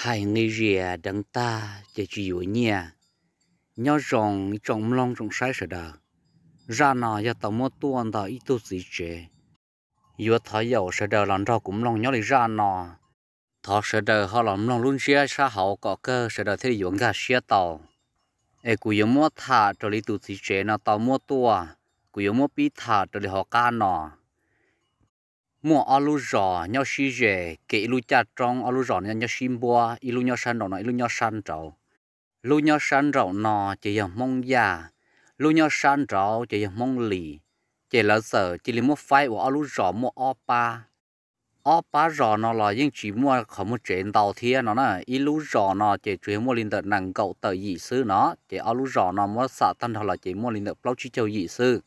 Hais nqi zias deev tag ces tsis yuav nyiaj. Nyob zoo ib tsoom mloog tsoom saib sawv daws, zaj no yog tau muab tuaj ntawm ib tug txiv tsev. Yuav thov yaum sawv daws los nrog kuv mloog nyob li zaj no. Thov sawv daws ho los mloog lub ntsiab sab hauv kom kawg sawv daws thiaj li yuav nkag siab tau. Es kuv yuav muab tham raws li tus txiv tsev no tau muab tuaj, kuv yuav muab pib tham raws li hauv qab no. Muaj ob lub zos nyob sib ze, kev ib lub caj roob, ob lub zos no nyob sib npuab, ib lub nyob sab nraum no, ib lub nyob sab nraud. Lub nyob sab nraum no ces yog Hmoob Yaj, lub nyob sab nraud ces yog Hmoob Lis. Ces lawv txawm cia li muab faib ua ob lub zos muaj ob pab. Ob pab zos no los yeej tsis muaj qhov muag tsev ntau thiab no na, ib lub zos no ces tsuas yog muaj li ntawm nees nkaum tawm yim xwb no, ces ob lub zos no muab xam tag nrho los ces muaj li ntawm plaub tsib caug yim xwb.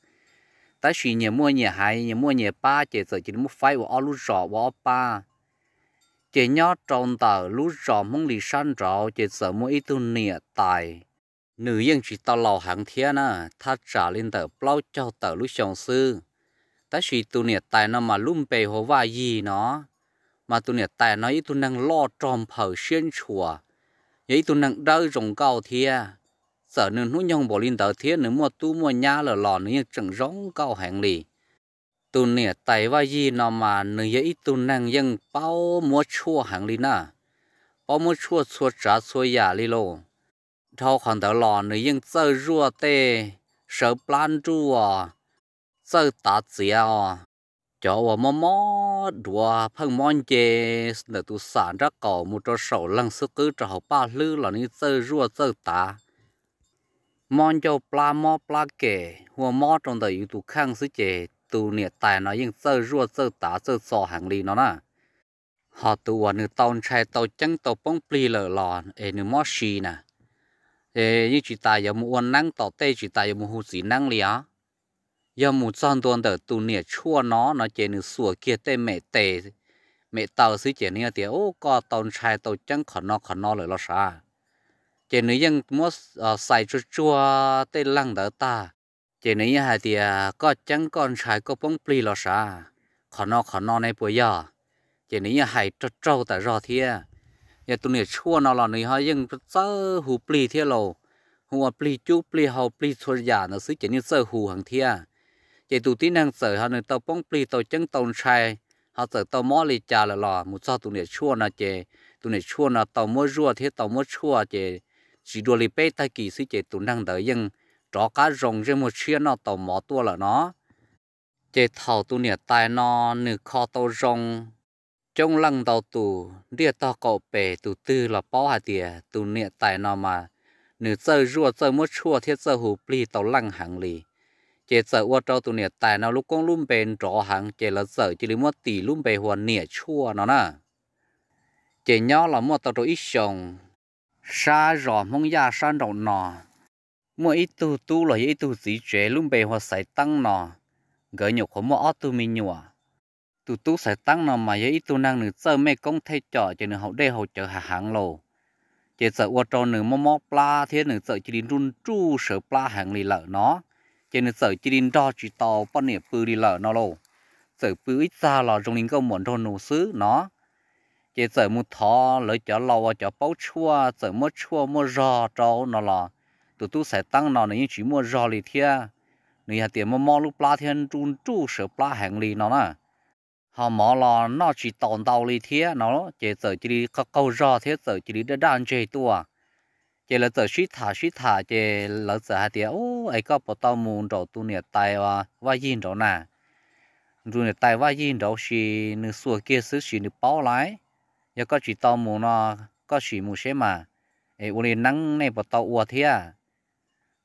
Tab sis nyias muaj nyias haiv, nyias muaj nyias pab, ces txawm cia li muab faib ua ob lub zos ua ob pab. Ces nyob rau ntawm lub zos Hmoob Lis sab nraud ces txawm muaj ib tug niam tais. Nws yeej tsis tau laus heev thiab na, thaj tsam li ntawm plaub caug tawm lub xyoo xwb. Tab sis tus niam tais no mas lub npe hu ua Vaj Yig no. Mas tus niam tais no ib tug neeg loj rog nphaws siab ntshua, yog ib tug neeg dawb zoo nkauj thiab. Txawm nws hnub nyoog npaum li ntawd thiab nws muaj tub muaj nyab lawm los nws yeej tseem zoo nkauj heev li. Tus niam tais Vaj Yig no mas nws yog ib tug neeg yeej paub muab tshuaj heev li na, paub muab tshuaj txhua tsav txhua yam li lauj. Dhau qhov ntawd los nws yeej txawj zuaj tej sawv plab nruj, txawj tav txiav os, cov uas mob mob duav pheej mob nce ntawm tus xam nrab qaum mus rau saum leeg xwb qwb rau hauv paj hlwb los nws txawj zuaj txawj tav. Mob ncauj plab mob plab kem hu ua mob rau ntawm yus tus kheej xwb ces tus niam tais no yeej txawj zuaj txawj tav txawj txo heev li no na. Ho tus uas nws tau ntshai tau ceeb tau poob plig lawm los es nws mob si na, es yeej tsis tas yuav mus ua neeb tom tej, tsis tas yuav mus hu txiv neeb li os. Yog mus txog ntua ntawm tus niam tshuaj no no ces nws xuas kiag tej mem tes, mem taw xwb ces nws tias, Ub, koj tau ntshai tau ceeb qhov no qhov no lawm los sav? Ces nws yeej muab xais tsuag tsuag tej leeg ntawd tag, ces nws yeej hais tias, Koj ceeb koj ntshai koj poob plig los sav? Qhov no qhov no ne puas yog? Ces nws yeej hais raug raug tas zog thiab. Yog tus niam tshuaj no los nws ho yeej txawj hu plig thiab lauj, hu ua plig cub plig hau plig txhua yam ntawd xwb ces nws txawj hu heev thiab. Ces tus tib neeg txawm ho nws tau poob plig tau ceeb tau ntshai, ho txawm tau mob li cas lawm los mus txog tus niam tshuaj no ces tus niam tshuaj no tau muab zuaj thiab tau muab tshuaj ces tsis dua li peb tag kis xwb ces tus neeg ntawd yeej rov qab zoo zej muag tshiab noj tau mov tuaj lawm no. Ces thaum tus niam tais no nws kho tau zoo coob leej ntau tus ntiaj tog qaum pem tus twg los paub hais tias tus niam tais no mas nws txawj zuaj txawj muab tshuaj thiab txawj hu plig tau leej heev li. Ces txawm ua rau tus niam tais no lub koob lub npe nrov heev ces lawv txawm cia li muab tis lub npe hu ua niam tshuaj no na. Ces nyob los muaj tau rau ib xyoos, sab zos Hmoob Yaj sab nraum no, muaj ib tug tub los yog ib tug txiv tsev lub npe hu ua Xaiv Teeb no, nkawd nyuam qhuav muaj ob tug me nyuam. Tus tub Xaiv Teeb no mas yog ib tug neeg nws txawj mej koob thej com ces nws haus dej haus cawv heev heev lauj. Ces txawm ua rau nws mob mob plab thiab nws txawm cia li nruj nruj sawv plab heev li lawm no. Ces nws txawm cia li nrog tsis tau poj niam pw li lawm no lauj. Txawm pw ib txag los zoo li nkauj muam nraug nus xwb no. Ces txawm mus thov lawv cov laus uas cov paub tshuaj txawm muab tshuaj muaj zog rau no los tus tub Xaiv Teeb no nws yeej tsis muaj zog li thiab. Nws yog tias mob mob lub plab thiab nruj nruj sawv plab heev li no na. Ho mov los noj tsis tau ntau li thiab no, ces txawm cia li qaug qaug zog thiab txawm cia li daj daj ntseg tuaj. Ces lawv txawm sib tham sib tham ces lawv txawm hais tias, Ub, es koj puas tau mus nraum tus niam tais Vaj Yig nraud na? Tus niam tais Vaj Yig nraud sis nws xuas kiag xwb sis nws paub lawm. Yog koj tsis tau mus no, koj sim mus seb mas, es ua li neeb nej puas tau ua thiab?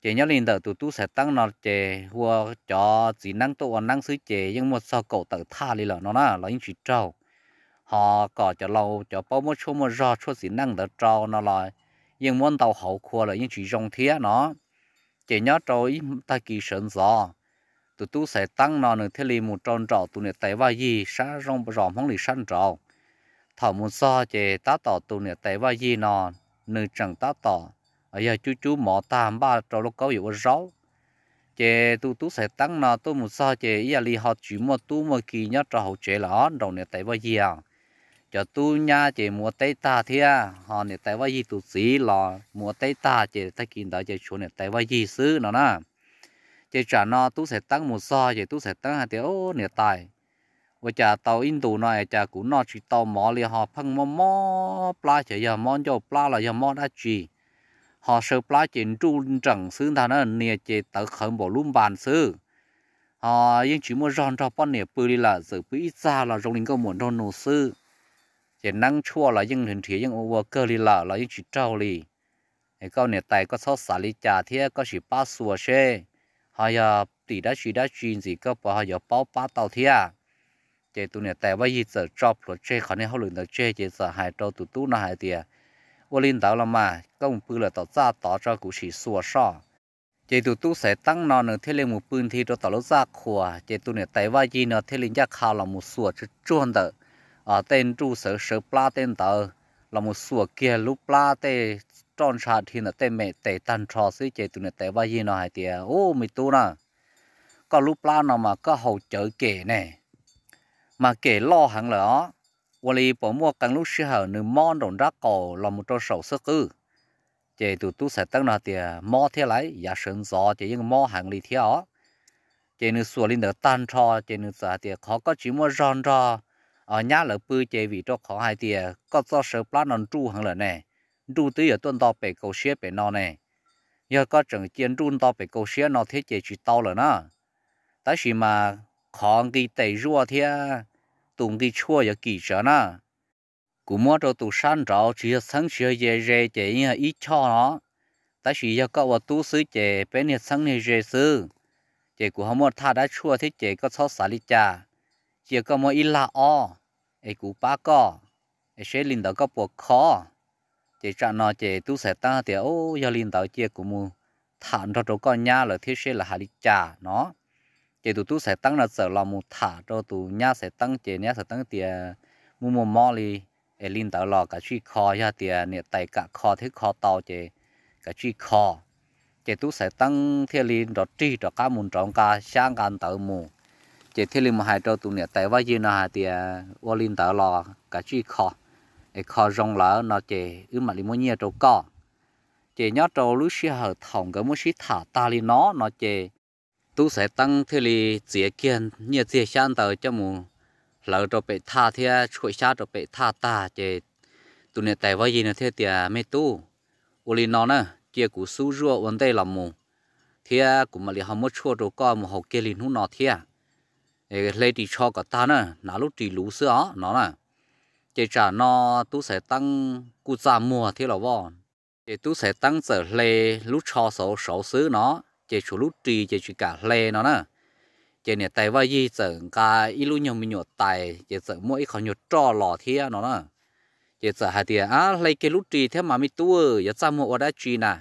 Ces nyob li ntawm tus tub Xaiv Teeb no ces hu ua cov txiv neeb tuaj ua neeb xwb ces yeej muaj txog kaum tawm thaj li lawm no na los yeej tsis raug. Ho kom cov laus cov paub muab tshuaj muaj zog tshuaj txiv neej ntawd rau no los yeej muab ntau hauv khua lawm yeej tsis zoo thiab no. Ces nyob rau ib tag kis sawv ntxov, tus tub Xaiv Teeb no nws thiaj li mus rau nraum tus niam tais Vaj Yig sab zos Hmoob Lis sab nraud. Thaum mus txog ces tab tom tus niam tais Vaj Yig no nws tseem tab tom yog cub cub mov tag npaj rau lauj kaub yuav ua zaub. Ces tus tub Xaiv Teeb no tuaj mus txog ces ib yam li ho tsis muaj tub muaj ki nyob rau hauv tsev lawm nraum niam tais Vaj Yig. cov tub nyab ces mus ua teb tag thiab, ho niam tais Vaj Yig tus txiv los mus ua teb tag, ces tag kis ntawd ces tshuav niam tais Vaj Yig xwb no na. Ces tsam no tub Xaiv Teeb mus txog ces tub Xaiv Teeb hais tias, Ub, niam tais, ua cas tau ib ntus no es cas kuv noj tsis tau mov li, ho pheej mob mob plab, xyov yog mob ncauj plab los yog mob dab tsi, ho saw plab ces nruj nreem xwb ntag na, nias ces tawv qhawv npaum lub npas xwb, ho yeej tsis muaj zog nrog poj niam pw li lawm, txawm pw ib txaj los zoo li nkauj muam nraug nus xwb. Ces neeb tshuaj los yeej nrhiav yeej ua ua kawg li lawm los yeej tsis raug li. Es koj niam tais, koj txhob xav li cas thiab, koj sim pab xuas seb ho yog tim dab tsi dab tsi ntxiv koj puas ho yuav paub pab tau thiab. Ces tus niam tais Vaj Yig txawm tso plhuav tseg qhov niag hauj lwm ntawd tseg ces txawm hais rau tus tub no hais tias, Ua li ntawd los mas koj mus pw lawm tom txaj tod tso, kuv sim xuas soj. Ces tus tub Xaiv Teeb no nws thiaj li mus pw nthi rau tom lub txaj qhua, ces tus niam tais Vaj Yig no thiaj li ncaj qha los mus xuas tsuag tsuag ntawm tej nruj sawv sawv plab tej ntawd, los mus xuas kiag lub plab tej roj ntsha dhi ntawm tej me tes tag nrho xwb. Ces tus niam tais Vaj Yig no hais tias, Ub, me tub na, koj lub plab no mas koj haus cawv kem ne, mas kem loj heev lawm os. Ua li puas muaj qee lub sij hawm nws mob nraum nrab qaum los mus rau saum xwb qwb? Ces tus tub Xaiv Teeb no tias, Mob thiab lauj, yav sawv ntxov ces yeej mob heev li thiab os. Ces nws xuas li ntawd tag nrho ces nws txawm hais tias, Qhov koj tsis muaj zog nrog nyab lawv pw ces vim rau qhov hais tias koj txoj saw plab no nruj heev lawm ne, nruj twb yuav tuaj nto pem kaum siab pem no ne. Yog koj tseem cia nruj nto pem kaum siab no thiab ces tsis tau lawm na. Tab sis mas qhov nqi tes zuaj thiab tus nqi tshuaj yuav kim tsawv na. Kuv muab rau tus sab nraud, tsis yog txheeb tsis yog ze, ces yeej yog ib choj no, tab sis yog koj ua tub xwb ces peb niag txheeb niag ze xwb. Ces kuv ho muaj thaj dab tshuaj thiab ces koj txhob xav li cas, cia koj muab ib lag ob es kuv pab koj, es seb li ntawd koj puas kho. Ces tsam no ces tub Xaiv Teeb tias, Ub, yog li ntawd cia kuv mus tham nrog rau koj nyab lawv thiab seb lawv hais li cas no. Ces tus tub Xaiv Teeb no txawm los mus tham rau tus nyab Xaiv Teeb ces nyab Xaiv Teeb tias, Muaj muaj mob li, es li ntawd los kav tsij kho, yog tias niam tais kam kho thiab kho tau ces kav tsij kho. Ces tub Xaiv Teeb thiaj li nrov rig rov qab mus nrauv nqa xyab nqa ntawv mus, ces thiaj li mus hais rau tus niam tais Vaj Yig no hais tias, Ua li ntawd los kav tsij kho, es kho zoo lawm no ces wb mam li muab nyiaj rau koj. Ces nyob rau lub sij hawm thaum nkawd muab sib tham tag li no no ces tub Xaiv Teeb thiaj li txiav kiag nyiaj txiag xyab ntawv coj mus hlawv rau pem thaj thiab tshuam xyab rau pem thaj tag ces tus niam tais Vaj Yig no thiaj tias, Me tub, ua li no na, cia kuv xub zuaj ua ntej los mus, thiab kuv mam li ho muab tshuaj rau koj mus haus kiag li hnub no thiab. Hle ris tsho kom tag na, hnav lub ris luv xwb os no na. Ces tsam no tub Xaiv Teeb kuj txaj muag thiab los voj. Ces tub Xaiv Teeb txawm hle lub tsho saud saud xwb no, ces tshuav lub ris ces tsis kam hle no na. Ces niam tais Vaj Yig txawm nqa ib lub nyuag me nyuam tais ces txawm muaj ib qho nyuag roj los thiab no na. Ces txawm hais tias, Ab, hle kiag lub ris thiab mas me tub, yuav txaj muag ua dab tsi na?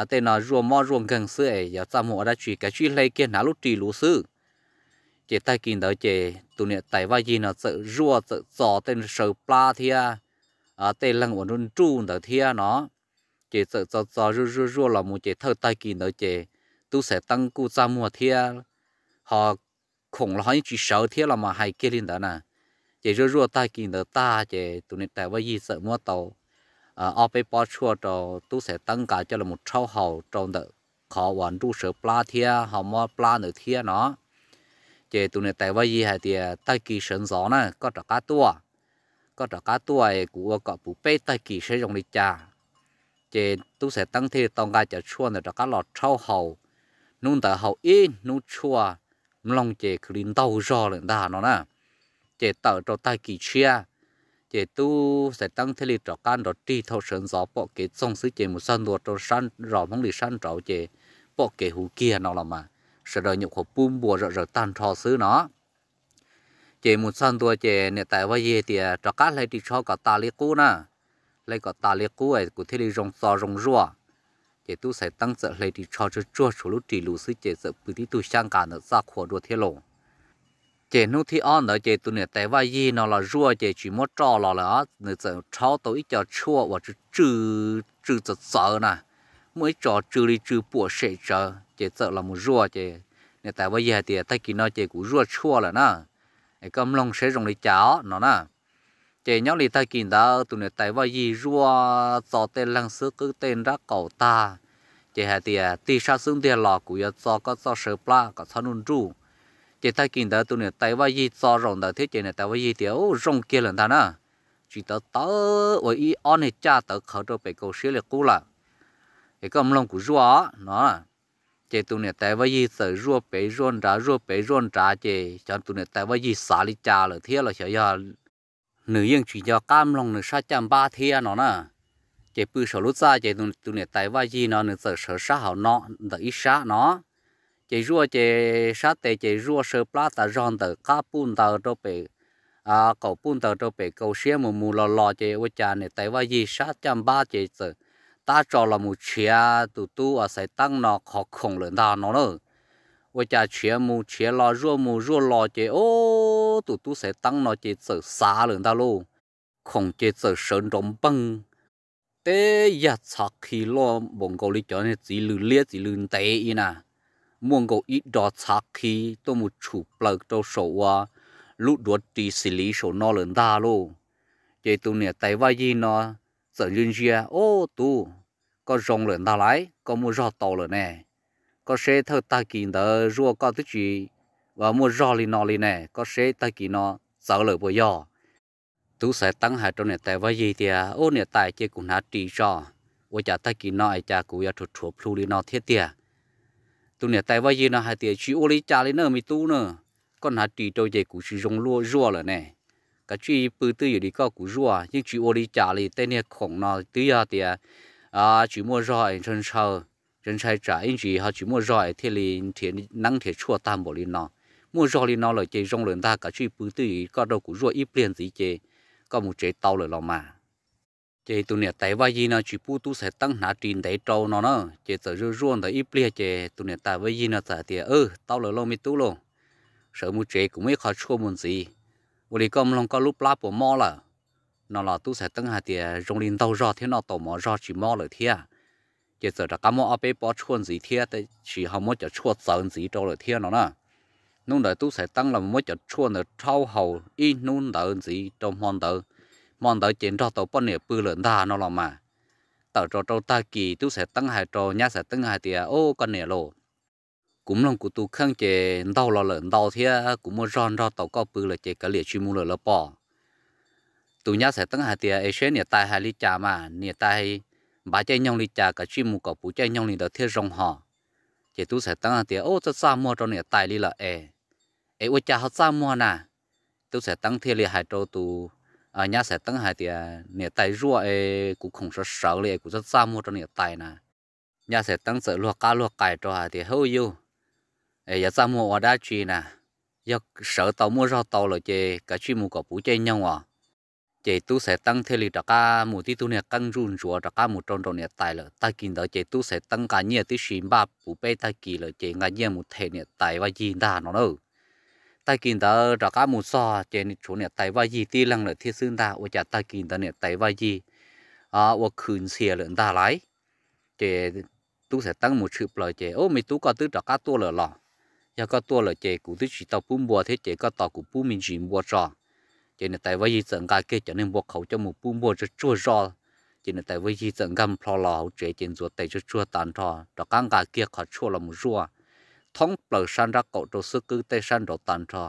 Tej no zuaj mob zuaj nkeeg xwb es yuav txaj muag ua dab tsi, kav tsij hle kiag, hnav lub ris luv xwb. Ces tag kis ntawd ces tus niam tais Vaj Yig no txawm zuaj txawm txo tej saw plab thiab tej leeg uas nruj nruj ntawd thiab no. Ces txawm txo txo zuaj zuaj zuaj los mus ces thawj tag kis ntawd ces tub Xaiv Teeb kuj txaj muag thiab, ho khoom los ho yeej tsis sawv thiab los mas hais kiag li ntawd na. Ces zuaj zuaj tag kis ntawd tag ces tus niam tais Vaj Yig txawm muab tau ob peb pob tshuaj rau tub Xaiv Teeb nqa coj los rhaub haus rau ntawm qhov uas nruj sawv plab thiab ho mob plab ntawd thiab no. Ces tus niam tais Vaj Yig hais tias, Tag kis sawv ntxov na koj rov qab tuaj, koj rov qab tuaj es kuv ua kom puv peb tag kis saib zoo li cas. Ces tub Xaiv Teeb thiaj li tau nqa cov tshuaj ntawd rov qab los rhaub haus. Hnub ntawd haus ib hnub tshuaj, mloog ces khwv li ntaug zog lawm ntag no na. Ces tawm rau tag kis tshiab, ces tub Xaiv Teeb thiaj li rov qab nrov rig thaum sawv ntxov pom kev txoog xwb ces mus txog ntua rau zos Hmoob Lis sab nraud ces pom kev huv kiag no los mas sawv daws nyuam qhuav pub npua zom zaws tag nrho xwb no. Ces mus txog ntua ces niam tais Vaj Yig tias, Rov qab hle ris tsho kom tas li qub na, hle kom tas li qub kuv thiaj li zoo txo zoo zuaj. Ces tub Xaiv Teeb txawm hle ris tsho tsuag tsuag tshuav lub ris luv xwb ces txawm pw tib tug xyab nqa ntawm txaj qhua dua thiab los. Ces hnub thib ob ntawd ces tus niam tais Vaj Yig no los zuaj ces tsis muab roj los lawm, nws txawm rhaub tau ib co tshuaj uas tsw tsw txawv txawv na, muaj ib co tsw li tsw puam sem tsawv ces txawm los mus zuaj. Ces niam tais Vaj Yig hais tias, Tag kis no ces kuv zuaj tshuaj lawm na, es koj mloog saib zoo li cas os no na. Ces nyob li tag kis ntawd tus niam tais Vaj Yig zuaj txo tej leeg xwb qwb tej nrab qaum tag, ces hais tias, Tig sab xub ntiag los kuv yuav txo koj txoj saw plab kom txhob nruj nruj. Ces tag kis ntawd tus niam tais Vaj Yig txo zaum ntawd thiab ces niam tais Vaj Yig tias, Ub, zoo kiag lawm ntag na, tsis tawv tawv ua ib ob niag caj tawv qhawv rau pem kaum siab li qub lawm, es koj mloog kuv zuaj no. Ces tus niam tais Vaj Yig txawm zuaj pem zuaj nrad zuaj pem zuaj nrad ces xyov tus niam tais Vaj Yig xav li cas lawm thiab los xyov yog nws yeej tsis nco qab mloog nws sab caj npab thiab no na. Ces pw saum lub txaj ces tus niam tais Vaj Yig no nws txawm sawv sab hauv no ntawm ib sab no. Ces zuaj ces sab tes ces zuaj saw plab tas zog ntawm qab puj ntaws rau pem, qaum puj ntaws rau pem kaum siab mus mus los los ces ua cas niam tais Vaj Yig sab caj npab ces txawm tab tso los mus tshiav tus tub uas Xaiv Teeb no qhov khoom lawm ntag no na. Ua cas tshiav mus tshiav los zuaj mus zuaj los ces ub, tus tub Xaiv Teeb no ces txawm xav lawm ntag lauj. Khoom ces txawm sawv nrov npeeg, teb yag txhav qhi loj npaum nkaus li cov txiv lws liab txiv lws ntev ib na, muaj nkaus ib do txhav qhi tuaj mus tshum plaws rau saum ua lub duav ris xis liv saum no lawm ntag lauj. Ces tus niam tais Vaj Yig no txawm ntsia ntsia, Ub, tub, koj zoo lawm ntag lauj, koj muaj zog tau lawm ne. Koj seb thawj tag kis ntawd zuaj koj twb tsis muaj zog li no li ne, koj seb tag kis no txawv lawm puas yog? Tub Xaiv Teeb hais rau niam tais Vaj Yig tias, Ub, niam tais, cia kuv hnav ris tso, ua cas tag kis no es cas kuv yuav rhuav rhuav plhu li no thiab tiag? Tus niam tais Vaj Yig no hais tias, Tsis ua li cas li na me tub na, koj hnav ris rau ces kuv tsis zoo zuaj lawm ne. Kav tsij pw twj ywm li koj kuv zuaj, yeej tsis ua li cas li. Tej niag khoom no twb yog tias tsis muaj zog es ntshaw ntshaw tsam ib ntsis ho tsis muaj zog es thiaj li nrhiav neeb nrhiav tshuaj tag npaum li no. Muaj zog li no lawm ces zoo lawm ntag, kav tsij pw twj ywm koj rau kuv zuaj ib pliag ntxiv ces koj mus tsev tau lawm los mas. Ces tus niam tais Vaj Yig no tsis pub tub Xaiv Teeb hnav ris ntev rau no na, ces txawm zuaj zuaj ntawd ib pliag ces tus niam tais Vaj Yig no txawm hais tias, Tau lawm lauj me tub lauj, sawv mus tsev, kuv muaj ib qho tshuaj mus ntxiv. Ua li koj mloog koj lub plab puas mob lawm? No los tub Xaiv Teeb hais tias, Zoo li ntaug zog thiab, noj tau mov zog tsis mob lawm thiab. Ces txawm rov qab muab ob peb pob tshuaj ntxiv thiab, tab sis ho muab cov tshuaj txawv ntxiv rau lawm thiab no na. Hnub ntawd tub Xaiv Teeb los muab cov tshuaj ntawd rhaub haus ib hnub ntawd ntxiv rau hmo ntawd. Hmo ntawd ces nrog tau poj niam pw lawm ntag no los mas. Tawm rau rau tag kis tub Xaiv Teeb hais rau nyab Xaiv Teeb hais tias, Ub, koj niam lauj, kuv mloog kuv tus kheej ces ntaug los lawm ntau thiab, kuv muaj zog nrog tau koj pw lawm ces kav liam tsis mus lawm los pom. Tus nyab Xaiv Teeb hais tias, Es seb niam tais hais li cas mas, niam tais npav caij nyoog li cas, kav tsij mus kom puv caij nyoog li ntawd thiaj zoo hos. Ces tub Xaiv Teeb hais tias, Ub, txaj txaj muag rau niam tais li lawm es. Es ua cas ho txaj muag na? Tub Xaiv Teeb thiaj li hais rau tus nyab Xaiv Teeb hais tias, Niam tais zuaj es kuv khoom sawv sawv li es kuv txaj txaj muag rau niam tais na. Nyab Xaiv Teeb txawm luag qab luag qais rau hais tias, Hub yug, es yuav txaj muag ua dab tsi na? Yog sawv tau muaj zog tau lawm ces kav tsij mus kom puv caij nyoog os. Ces tub Xaiv Teeb thiaj li rov qab mus tib tug niag qeeb ntsuj ntsuav rov qab mus rau nraum niam tais lawm. Tag kis ntawd ces tub Xaiv Teeb nqa nyiaj tib si npaj puv peb tag kis lawm ces nqa nyiaj mus them niam tais Vaj Yig ntag no na. Tag kis ntawd rov qab mus txog ces tshuav niam tais Vaj Yig tib leeg lawm thiab xwb ntag, ua cas tag kis ntawd niam tais Vaj Yig ua khwv ntxhias lawm ntag lauj. Ces tub Xaiv Teeb mus tshwm plaws ces, Ub, me tub, koj twb rov qab tuaj lawm los? Yog koj tuaj lawm ces kuv twb tsis tau pub npua thiab ces koj tos kuv pub me ntsis npua tso. Ces niam tais Vaj Yig txawm nqa kiag cov niag npua qhauv coj mus pub npua tsuag tsuag zog. Ces niam tais Vaj Yig txawm nkag plho los hauv tsev ces ntxuav tes tsuag tsuag tag nrho, rov qab nqa kiag qhov tshuaj los mus zuaj thoob plaws sab nrab qaum rau xwb qwb tej sab nraud tag nrho.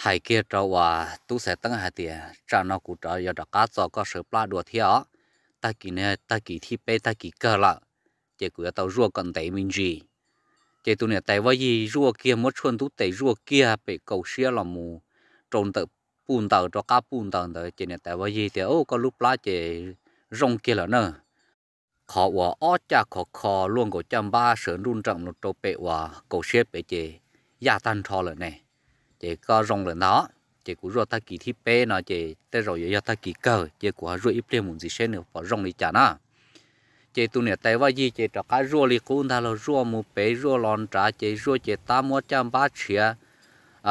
Hais kiag rau uas tub Xaiv Teeb hais tias, Tsam no kuv rov yuav rov qab txo koj sawv plab dua thiab os. Tag kis no tag kis thib peb, tag kis kawg lawm, ces kuv yuav tau zuaj kom ntev me ntsis. Ces tus niam tais Vaj Yig zuaj kiag, muab tshuaj ntub tes zuaj kiag pem kaum siab los mus rau ntawm puj ntaws, rau qab puj ntaws ntawd ces niam tais Vaj Yig tias, Ub, koj lub plab ces zoo kiag lawm na. Qhov uas ob caj khov kho luaj nkaus caj npab sawv nruj nreem los rau pem uas kaum siab pem ces yaj tag nrho lawm ne. Ces koj zoo lawm ntag, ces kuv zuaj tag kis thib peb no ces tej zaum yuav yog tag kis kawg, ces kuv ho zuaj ib pliag mus ntxiv seb nws puas zoo li cas na. Ces tus niam tais Vaj Yig ces rov qab zuaj li qub ntag, los zuaj mus pem zuaj los nrad, ces zuaj ces tab muab caj npab tshiav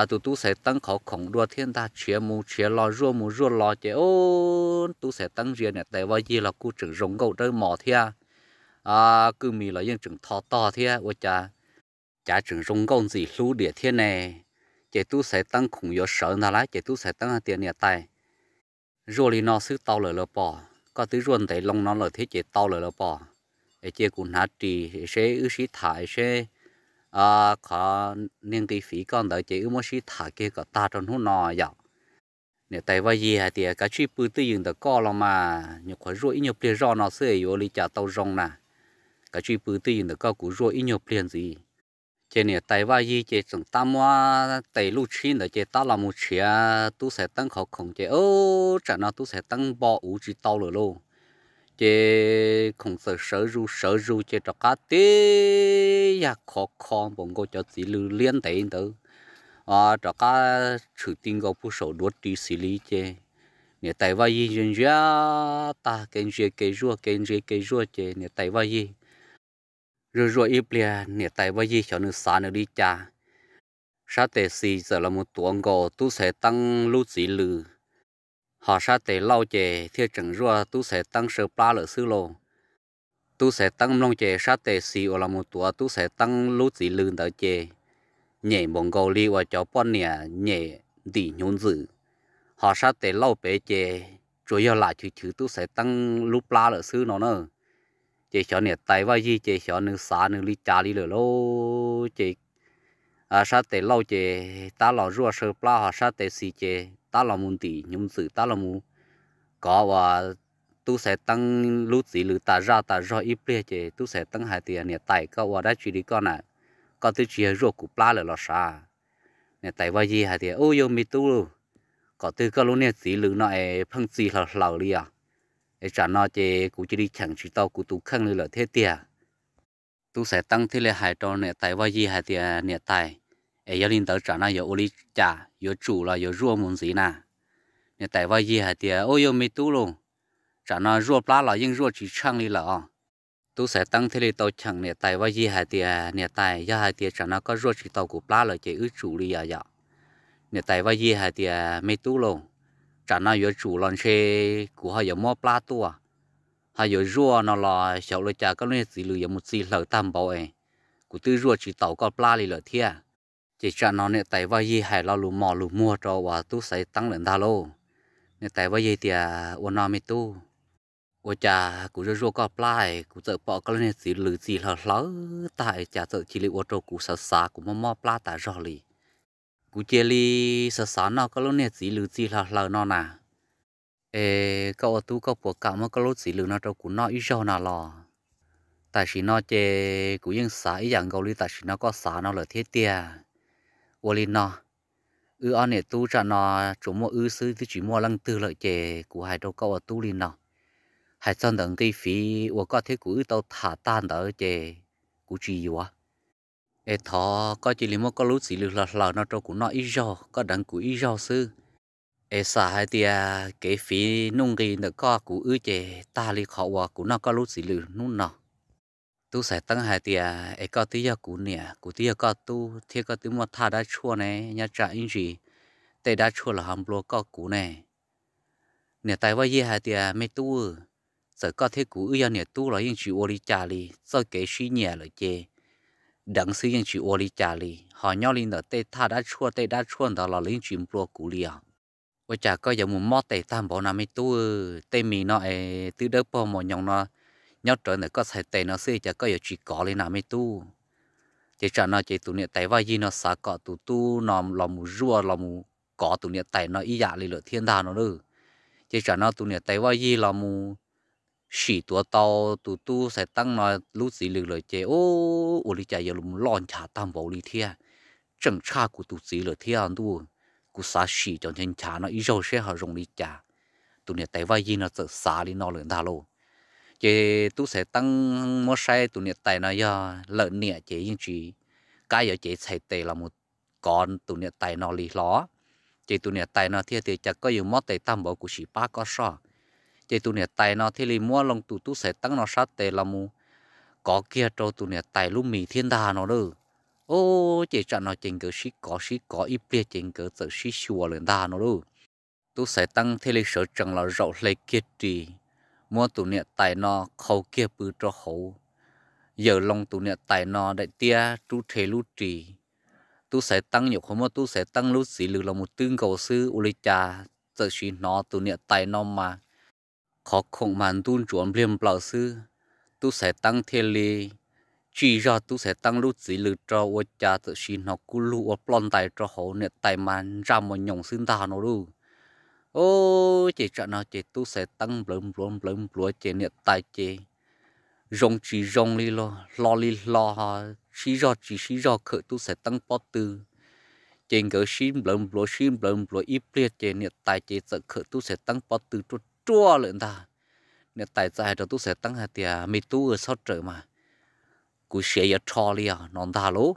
tus tub Xaiv Teeb qhov khoom dua thiab ntag, tshiav mus tshiav los, zuaj mus zuaj los ces ub, tub Xaiv Teeb ntsia niam tais Vaj Yig los kuj tseem zoo nkauj dawb mos thiab, kwj mis los yeej tseem tho tog thiab, ua cas cav tseem zoo nkauj ntxim hlub diam thiab ne. Ces tub Xaiv Teeb khoom yuav sawv ntag lauj, ces tub Xaiv Teeb hais tias, Niam tais, Zuaj li no xwb tau lawm los pom? Koj twb zuaj ntev loo no lawm thiab ces tau lawm los pom? Es cia kuv hnav ris seb wb sib tham seb qhov niag nqi fiv koj ntawd ces wb muab sib tham kiag kom tag rau hnub no yom. Niam tais Vaj Yig hais tias, Kav tsij pw twj ywm ntawm koj los mas, nyuam qhuav zuaj ib nyuag pliag zoj no xwb yuav ua li cas tau zoo na. Kav tsij pw twj ywm ntawm koj, kuv zuaj ib nyuag pliag ntxiv. Ces niam tais Vaj Yig ces tseem tab muab tes luj tshib ntawd ces tab los mus tshiav tub Xaiv Teeb qhov khoom ces, ub, tsam no tub Xaiv Teeb npo uv tsis tau lawm lauj. Ces khoom txawm sawv zus sawv zus ces rov qab tib yag khov kho npaum nkaus cov txiv lws liab ntev ntawd, rov qab tshwm ti nkaus puag saum duav ris xis li ces niam tais Vaj Yig ntsia ntsia tag, kev ntsia kev zuaj, kev ntsia kev zuaj ces niam tais Vaj Yig zuaj zuaj ib pliag, niam tais Vaj Yig xyov nws xav nws li cas, sab tes xis txawm los mus tuav nkaus tub Xaiv Teeb lub txiv lws, ho sab tes lauj ces thiaj tseem zuaj tub Xaiv Teeb saw plab lawm xwb lauj. Tub Xaiv Teeb mloog ces sab tes xis uas los mus tuav tub Xaiv Teeb lub txiv lws ntawd ces nyem npaum nkaus li uas cov poj niam nyem ntim hnyuv ntxwm, ho sab tes lauj pem ces tsuas yog lam chwv chwv tub Xaiv Teeb lub plab lawm xwb no na. Ces xyov niam tais Vaj Yig ces xyov nws xav nws li cas li lawm lauj. Ces sab tes lauj ces tab los zuaj saw plab, ho sab tes xis ces tab los mus ntim hnyuv ntxwm, tab los mus kov uas tub Xaiv Teeb lub txiv lws tas zaj tas zog ib pliag ces tub Xaiv Teeb hais tias, Niam tais, koj ua dab tsi li koj na? Koj twb tsis yog zuaj kuv plab lawm los sav? Niam tais Vaj Yig hais tias, Ub, yog me tub, qhov twg koj lub niag txiv lws no es pheej txi hlaws hlaws li os? Es tsam no ces kuv cia li cheem tsis tau kuv tus kheej li lawm thiab tiag. Tub Xaiv Teeb thiaj li hais rau niam tais Vaj Yig hais tias, Niam tais, es yog li ntawd tsam no yuav ua li cas, yuav tsum los yuav zuaj mus ntxiv na? Niam tais Vaj Yig hais tias, Ub, yog me tub lauj, tsam no zuaj plab los yeej zuaj tsis tsheej li lawm os. Tub Xaiv Teeb thiaj li tau cheem niam tais Vaj Yig hais tias, Niam tais, yog hais tias tsam no koj zuaj tsis tau kuv plab lawm ces wb tsum li os yom. Niam tais Vaj Yig hais tias, Me tub lauj, tsam no yuav tsum los ntshe kuv ho yuav muab plab tuaj, ho yuav zuaj no los xyov ua li cas koj lub niag txiv lws yuav mus txi hlaws tag npaum es kuv twb zuaj tsis taus koj plab li lawm thiab. Ces tsam no niam tais Vaj Yig hais lo lus mos lus muag rau uas tub Xaiv Teeb lawm ntag lauj. Niam tais Vaj Yig tias, Ua no me tub, ua cas kuv zuaj zuaj koj plab es kuv txawm pom koj lub niag txiv lws txi hlaws hlaws tag es cas txawm cia li ua rau kuv xav xav kuv mob mob plab tas zog li. Kuv cia li xav xav noj koj lub niag txiv lws txi hlaws hlaws no na. Es koj ua tub koj puas kam muab koj lub txiv lws no rau kuv noj ib zaug no los? Tam sim no ces kuv yeej xav ib yam nkaus li tam sim no koj xav no lawm thiab tiag. Ua li no, wb ob niam tub tsam no tsuas muaj wb xwb twb tsis muaj leej twg lawm ces kuv hais rau koj ua tub li no, hais txog ntawm nqi fiv uas koj thiab kuv wb tau tham tag ntawd ces kuv tsis yuav. Es thov koj cia li muab koj lub txiv lws hlaws hlaws no rau kuv noj ib zaug, koj deev kuv ib zaug xwb. Es xam hais tias kev fiv nuj nqi ntawm koj kuv wb ces tag li qhov uas kuv noj koj lub txiv lws hnub no. Tub Xaiv Teeb hais tias, Es koj twb yog kuv niam, kuv twb yog koj tub thiab koj twb muaj thaj dab tshuaj ne, nyob tsam ib ntsis tej dab tshuaj los ho nplua koj kuv ne. Niam tais Vaj Yig hais tias, Me tub, txawm koj thiab kuv wb yog niam tub los yeej tsis ua li cas li, txoj kev sib nyiam lawm ces deev xwb yeej tsis ua li cas li, ho nyob li ntawm tej thaj dab tshuaj tej dab tshuaj ntawd los yeej tsis nplua kuv li os. Ua cas koj yuav mus mob tes tag npaum no me tub? Tej mis no es twb dawb paug mos nyoos no, nyob rawv ntawm koj txhais tes no xwb cas koj yuav tsis kov li na me tub? Ces tsam no ces tus niam tais Vaj Yig no xav kom tus tub no los mus zuaj los mus kov tus niam tais no ib yam li lawm thiab ntag no lauj. Ces tsam no tus niam tais Vaj Yig los mus sim tuav tau tus tub Xaiv Teeb no lub txiv lws lawm ces, Ub, ua li cas yuav los loj nchav tag npaum li thiab? Tseem tshaj kuv tus txiv lawm thiab ntuj. Kuv xav sim cov nchav nchav no ib zaug seb ho zoo li cas. Tus niam tais Vaj Yig no txawm xav li no lawm ntag lauj. Ces tub Xaiv Teeb muab saib tus niam tais no yog lawm niam ces yeej tsis kam yuav cev txhais tes los mus kov tus niam tais no li hlo. Ces tus niam tais no thiaj tias, Cas koj yuav mob tes tag npaum, kuv sim pab koj soj. Ces tus niam tais no thiaj li muab loo tus tub Xaiv Teeb no sab tes los mus kov kiag rau tus niam tais lub mis thiab ntag no lauj. Ub, ces tsam no ces nkawd sib kov sib kov ib pliag ces nkawd txawm sib xyuas lawm ntag no lauj. Tub Xaiv Teeb thiaj li sawv tsees los zaum hle kiag ris, muab tus niam tais no qhau kiag pw rau hauv, yawm loo tus niam tais no daim tiab rub rhe lub ris. Tub Xaiv Teeb nyuam qhuav muab tub Xaiv Teeb lub txiv lws los mus twb nkaus xwb ua li cas txawm sim hnov tus niam tais no mas qhov khoom mas ntub ntsuav npliag nplaws xwb. Tub Xaiv Teeb thiaj li tsij zog Tub Xaiv Teeb lub txiv lws rau, ua cas txawm sim hnov kub lug ua ploj ntais rau hauv, niam tais mas ntsaj mos nyoos xwb ntag no lauj. Ces tsam no ces Tub Xaiv Teeb nplawv npluav nplawv npluav ces niam tais ces zoo tsis zoo li los hlo li hlo, sib zog tsis sib zog khawm Tub Xaiv Teeb pob tw. Ces nkawd sib nplawv npluav sib nplawv npluav ib pliag ces niam tais ces txawm khawm Tub Xaiv Teeb pob tw ruaj ruaj lawm ntag. Niam tais txawm hais rau Tub Xaiv Teeb hais tias, me tub, txhob rawm mas, kuv siav yuav rho li os no ntag lauj.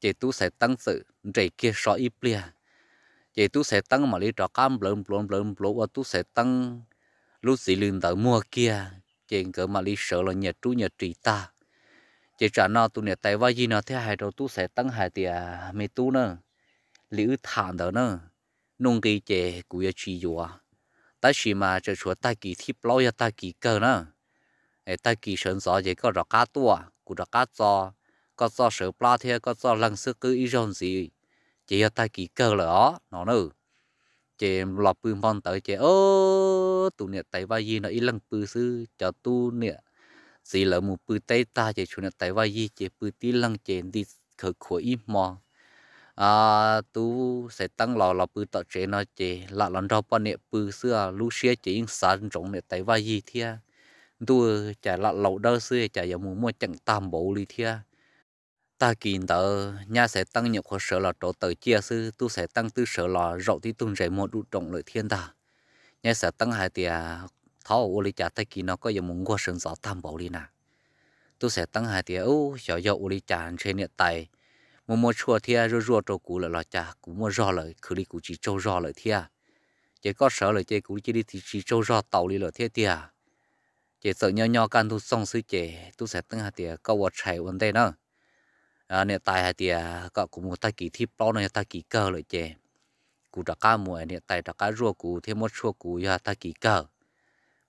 Ces Tub Xaiv Teeb txawm nres kiag so ib pliag, ces Tub Xaiv Teeb mam li rov qab nplawv npluav nplawv npluav ua Tub Xaiv Teeb lub txiv lws ntawd muag kiag, ces nkawd mam li sawv los nyias rub nyias ris tag. Ces tsam no tus niam tais Vaj Yig no thiaj hais rau Tub Xaiv Teeb hais tias, me tub na, li wb tham ntawd na, nuj nqi ces kuv yuav tsis yuav, tab sis mas tseem tshuav tag kis thib plaub yog tag kis kawg na. Tag kis sawv ntxov ces koj rov qab tuaj, kuv rov qab txo koj txoj sawv plab thiab koj txoj leeg xwb qwb ib zaug ntxiv, ces yog tag kis kawg lawm os no na. Ces los pw hmo ntawd ces tus niam tais Vaj Yig no ib leeg pw xwb, cov tub niam txiv lawv mus pw teb tag ces tshuav niam tais Vaj Yig ces pw tib leeg ces nti khawv khuav ib hmo. Tub Xaiv Teeb los los pw tom tsev no ces lam los nrog poj niam pw xwb, lub siab ces yeej xav ntsoov niam tais Vaj Yig thiab. Ntuj, cas lam laus dawb xwb cas yuav mus muaj ceem tag npaum li thiab. Tag kis ntawd nyab Xaiv Teeb nyuam qhuav sawv los rauv taws ciaj xwb, Tub Xaiv Teeb twb sawv los zaum tib tug ntses muag dum doom lawm thiab ntag. Nyab Xaiv Teeb hais tias, thov ua li cas tag kis no koj yuav mus nquag sawv ntxov tag npaum li na? Tub Xaiv Teeb hais tias, ub, xyov yog ua li cas ntshe niam tais muaj muaj tshuaj thiab zuaj zuaj rau kuv lawm los cas kuv muaj zog lawm, khwv li kuv tsis tsaug zog lawm thiab. Ces koj sawv lawm ces kuv cia li tsis tsaug zog taus li lawm thiab tiag. Ces txawm nyob nyob kaj ntug txoog xwb ces Tub Xaiv Teeb hais tias, koj ua tshais ua ntej na. Niam tais hais tias kom kuv mus tag kis thib plaub no yog tag kis kawg lawm ces kuv rov qab mus, niam tais rov qab zuaj kuv thiab muab tshuaj kuv yog tag kis kawg.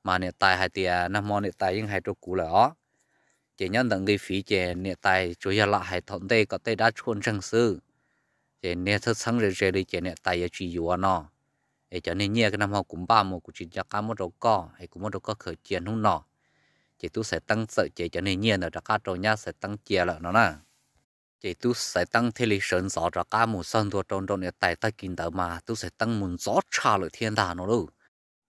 Mas niam tais hais tias nag hmo niam tais yeej hais rau kuv lawm os. Ces nyob ntawm nqi fiv ces niam tais tsuas yog lam hais thaum ntej kom tej dab tshuaj ntseeg xwb. Ces niag txheeb txheeb ze ze li ces niam tais yuav tsis yuav no. Es cov niag nyiaj nag hmo kuv npaj mus kuv tsis nco qab muab rau koj es kuv muab rau koj khaws cia hnub no. Ces Tub Xaiv Teeb txawm cev cov niag nyiaj ntawd rov qab rau nyab Xaiv Teeb cia lawm no na. Ces Tub Xaiv Teeb thiaj li sawv ntxov rov qab mus txog ntua rau nraum niam tais. Tag kis ntawd mas Tub Xaiv Teeb mus ntxov tshaj lawm thiab ntag no lauj.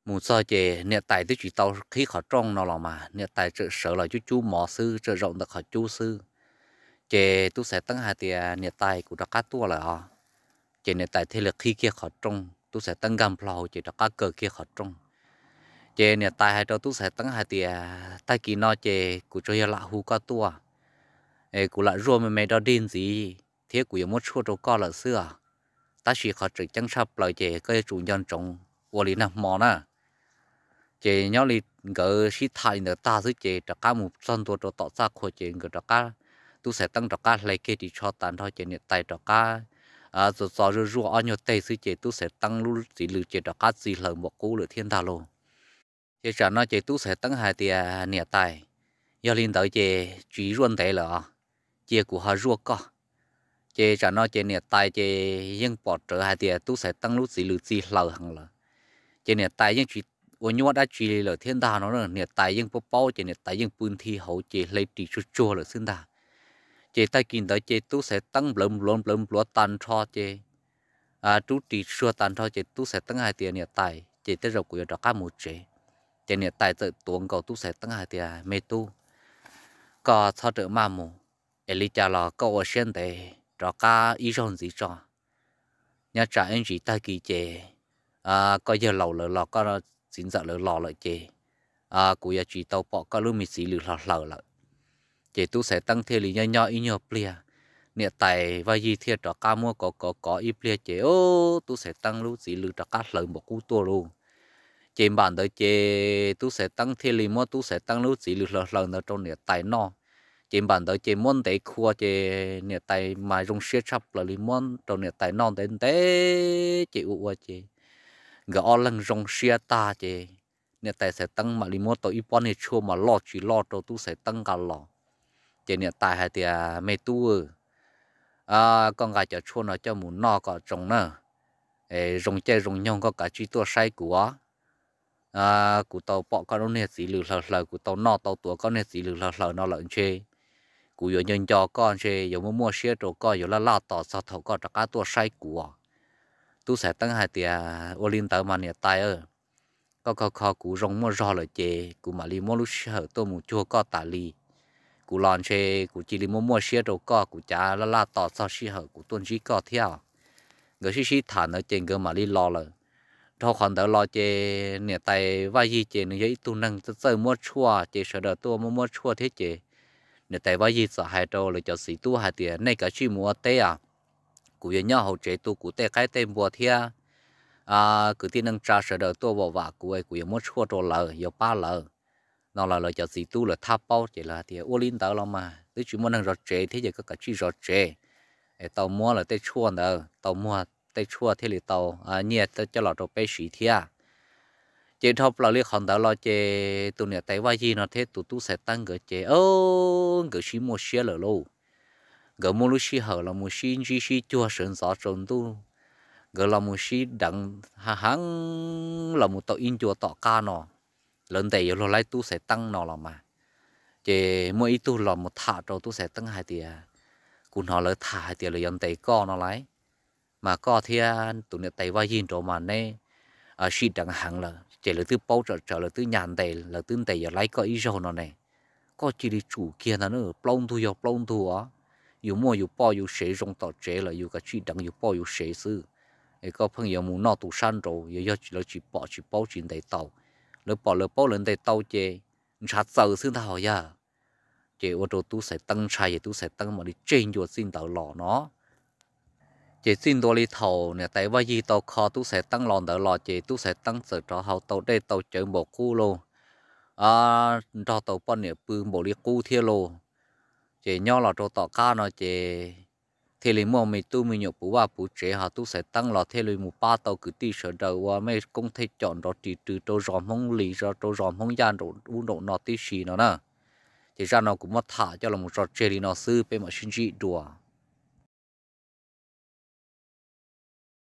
Mus txog ces niam tais twb tsis tau qhib qhov rooj no los mas niam tais tseem sawv los cub cub mov xwb, tseem zaum ntawm qhov cub xwb. Ces Tub Xaiv Teeb hais tias, niam tais, kuv rov qab tuaj lawm os. Ces niam tais thiaj li qhib kiag qhov rooj, Tub Xaiv Teeb nkag nplho hauv ces rov qab kaw kiag qhov rooj. Ces niam tais hais rau Tub Xaiv Teeb hais tias, tag kis no ces kuv tsuas yog lam hu koj tuaj, es kuv lam zuaj me me dog dig ntxiv thiab kuv yuav muab tshuaj rau koj lawm xwb os. Tab sis qhov tseem ceeb tshaj plaws ces koj yuav tsum nco ntsoov ua li nag hmo na. Ces nyob li nkawd sib tham li ntawd tag xwb ces rov qab mus txog ntua rau tom txaj qhua ces nkawd rov qab, Tub Xaiv Teeb rov qab hle kiag ris tsho tas nrho ces niam tais rov qab txo txo zuaj zuaj ob nyuag teg xwb ces Tub Xaiv Teeb lub txiv lws ces rov qab txi hlaws npaum qub lawm thiab ntag lauj. Ces tsam no ces Tub Xaiv Teeb hais tias, niam tais, yog li ntawd ces tsis zuaj ntev lawm os, cia kuv ho zuaj koj. Ces tsam no ces niam tais ces yeej pom rawv hais tias Tub Xaiv Teeb lub txiv lws txi hlaws heev lawm. Ces niam tais yeej tsis ua nyuaj dab tsi li lawm thiab ntag no, niam tais yeej paub paub ces niam tais yeej pw nthi hauv ces hle ris tsuag tsuag lawm xwb ntag. Ces tag kis ntawd ces Tub Xaiv Teeb nplawv npluav nplawv npluav tag nrho ces rub ris tsuag tag nrho ces Tub Xaiv Teeb hais tias, niam tais, ces tej zaum kuv yuav rov qab mus tsev. Ces niam tais txawm tuav nkaus Tub Xaiv Teeb hais tias, me tub, koj txhob rawm maj mus, es li cas los koj ua siab ntev rov qab ib zaug ntxiv tso. Nyob tsam ib ntsis tag kis ces koj yawg laus lawv los koj txiv ntxawm lawv los lawm ces kuv yuav tsis tau pom koj lub me txiv lws hlo hlaws lawm. Ces Tub Xaiv Teeb thiaj li nyob nyob ib nyuag pliag, niam tais Vaj Yig thiaj rov qab muab kov kov kov ib pliag ces Tub Xaiv Teeb lub txiv lws rov qab hlaws npaum qub tuaj lauj. Ces npam ntawd ces Tub Xaiv Teeb thiaj li muab Tub Xaiv Teeb lub txiv lws hlaws hlaws ntawd rau niam tais noj. Ces npam ntawd ces muab ntev khua ces niam tais mas zoo siab tshaj plaws li muab rau niam tais noj ntev ntev ces ua ua ces nkawd ob leeg zoo siab tag ces niam tais Xaiv Teeb mam li muab tau ib pob niag tshuaj mas loj tsis loj rau Tub Xaiv Teeb nqa los. Ces niam tais hais tias, me tub, koj nqa cov tshuaj no coj mus noj kom tsoo na. zoo caij zoo nyoog koj kav tsij tuaj saib kuv os. Kuv tau pom koj lub niag txiv lws hlaws hlaws, kuv tau noj tau tuav koj niag txiv lws hlaws hlaws no lawm ntshe kuv yuav nco nco koj, ntshe yuav muaj muaj siab rau koj, yuav laj laj tos txog thaum koj rov qab tuaj saib kuv. Tub Xaiv Teeb hais tias, Ua li ntawd mas niam tais, koj kho kho kuv zoo muaj zog lawm ces kuv mam li muab lub sij hawm tuaj mus cuag koj tas li. Kuv los ntshe kuv cia li muaj muaj siab rau koj, kuv cav laj laj tos txog sij hawm kuv tuaj ntsib koj thiab. Nkawd sib sib tham ntawd ces nkawd mam li los lawm. Dhau qhov ntawd los ces niam tais Vaj Yig ces nws yog ib tug neeg txawj txawj muab tshuaj, ces sawv daws tuaj muab muab tshuaj thiab ces niam tais Vaj Yig txawm hais rau lawv cov txiv tub hais tias, Nej kav tsij mus ua teb os, kuv yuav nyob hauv tsev tu kuv tej qaib tej npua thiab kwv tij neej tsa sawv daws tuaj vom vam kuv, kuv yuav muab tshuaj rau lawv, yuav pab lawv no los lawv cov txiv tub lawv thab paub ces lawv hais tias, Ua li ntawd los mas twb tsis muaj neeg zov tsev thiab, ces koj kav tsij zov tsev. Tau muab lawv tej tshuaj ntawd, tau muag tej tshuaj thiaj li tau nyiaj coj los rau peb siv thiab. Ces dhau plaws li qhov ntawd los ces tus niam tais Vaj Yig no thiab tus tub Xaiv Teeb nkawd ces nkawd sib muaj siab lawm lauj. Nkawd muaj lub sij hawm los mus sib ntsib sib cuag sawv ntxov tsaus ntuj, nkawd los mus sib deev heev los mus tau ib ncua tom qab no, lawv ntes yuav luag laib tub Xaiv Teeb no los mas. Ces muaj ib tug los mus tham rau tub Xaiv Teeb hais tias, Kuv hnov lawv tham hais tias lawv yuav ntes koj no lauj, mas koj thiab tus niam tais Vaj Yig nraud mas neb sib deev heev lawm ces lawv twb paub tsawm tsawv, lawv twb nyas ntes, lawv twb ntes yuav laib koj ib zaug no ne. Koj cia li tsum kiag ntag, plaub ntug yog plaub ntug os. Yus muaj yus poj yus sev zoo tom tsev lawm yus kav tsij deev yus poj yus sev xwb, es koj pheej yuav mus noj tus sab nraud, yog yog lawv tsis pom tsis paub tsis ntes tau. Lawv pom lawv paub lawv ntes tau ces ntshav txaws xwb ntag hos yawg. Ces ua rau tub Xaiv Teeb ntshai ces tub Xaiv Teeb mam li tseg ncua txij ntawd los no. Ces txij ntua li thaum niam tais Vaj Yig tau kho tub Xaiv Teeb los ntawd los ces tub Xaiv Teeb txawm rov hauv tau dej tau cawv npaum qub lauj, nrog tau poj niam pw npaum li qub thiab lauj. Ces nyob los rau tom qab no ces thiaj li muaj me tub me nyuam puv vaj puv tsev, ho tub Xaiv Teeb los thiaj li mus pab tau kwv tij sawv daws ua mej koob thej com nrov ris rws rau zos Hmoob Lis, rau zos Hmoob Yaj nraum ub nraum no tib si no na. Ces zaj no kuv muab tham coj los tso tseg li no xwb, peb mam sib ntsib dua.